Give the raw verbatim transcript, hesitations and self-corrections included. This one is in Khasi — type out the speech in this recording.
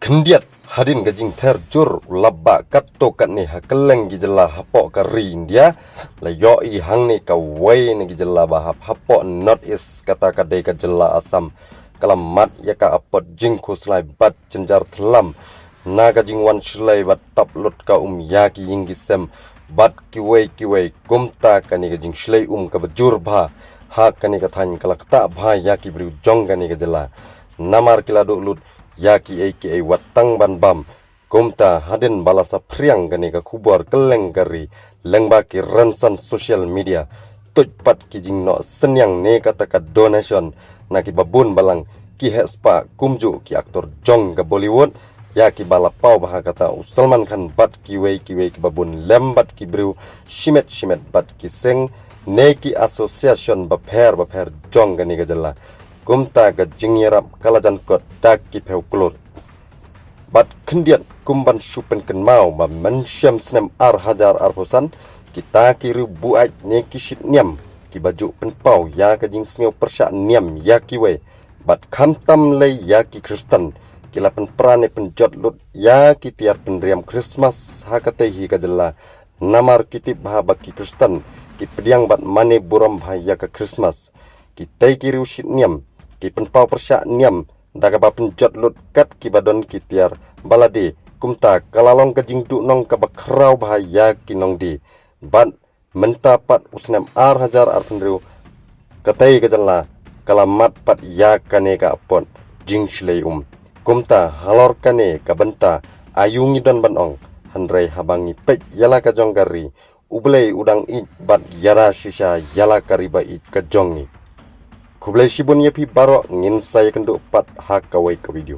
Khyndiat hadien ka jingther jur u lap ba katto katne ha kylleng ki jylla hapoh ka ri India, la ïohi hangne kawei na ki jylla ba hap hapoh North East, kata ka dei ka jylla Assam, ka la mad ïa ka apot jingkhuslai bad jynjar thlam na ka jingwan shlei bad tap lut ka um ïa ki ïing ki sem bad kiwei kiwei. Kumta kane ka jingshlei um kaba jur bha ha kane ka thaiñ ka la ktah bha ïa ki briew jong kane ka jylla, namar ki la duh lut ïa kiei kiei wat tang ban bam. Kumta hadien ba la saphriang kane ka khubor kylleng ka ri lyngba ki rynsan social media, tuid pat ki jingnoh synñiang ne kata ka donation na ki babun balang, ki heh spah kumjuh ki aktor jong ka Bollywood, ïa ki ba la paw bha kata u Salman Khan bad kiwei kiwei ki babun lem bad ki briew shimet shimet bad ki seng ne ki association bapher bapher jong kane ka jylla. Kumta ka jingïarap ka la jan kot da ki phew klur. Bad khyndiat kum ban shu pynkynmaw ba mynshem snem ar hajar arphew san, kita ki riew buaid ne ki shit niam ki ba ju pynpaw ïa ka jingsngew pyrshah niam ïa kiwei, bad khamtam lei ïa ki Khristan, ki la pynpra ne pynjot lut ïa ki tiar pynriam Christmas ha katei hi ka jylla, namar ki tip bha ba ki Khristan ki pdiang bad mane burom bha ïa ka Christmas. Kitei ki riew shit niam ki pynpaw pyrshah niam da kaba pynjot lut kat ki ba don ki tiar ba la die. Kumta ka la long ka jingduhnong kaba khraw bha ïa ki nongdie. Bad mynta pat u snem ar hajar arphew hynriew, katei ka jylla ka la mad pat ïa kane ka apot jingshlei um. Kumta halor kane ka bynta aïu ngi don ban ong, hynrei haba ngi peit ïa la ka jong ka ri, U Blei u dang ïeit bad ïada shisha ïa la ka ri ba ïeit ka jong ngi. Khublei shibun ïa phi baroh, ngin sa ïakynduh pat ha kawei ka video.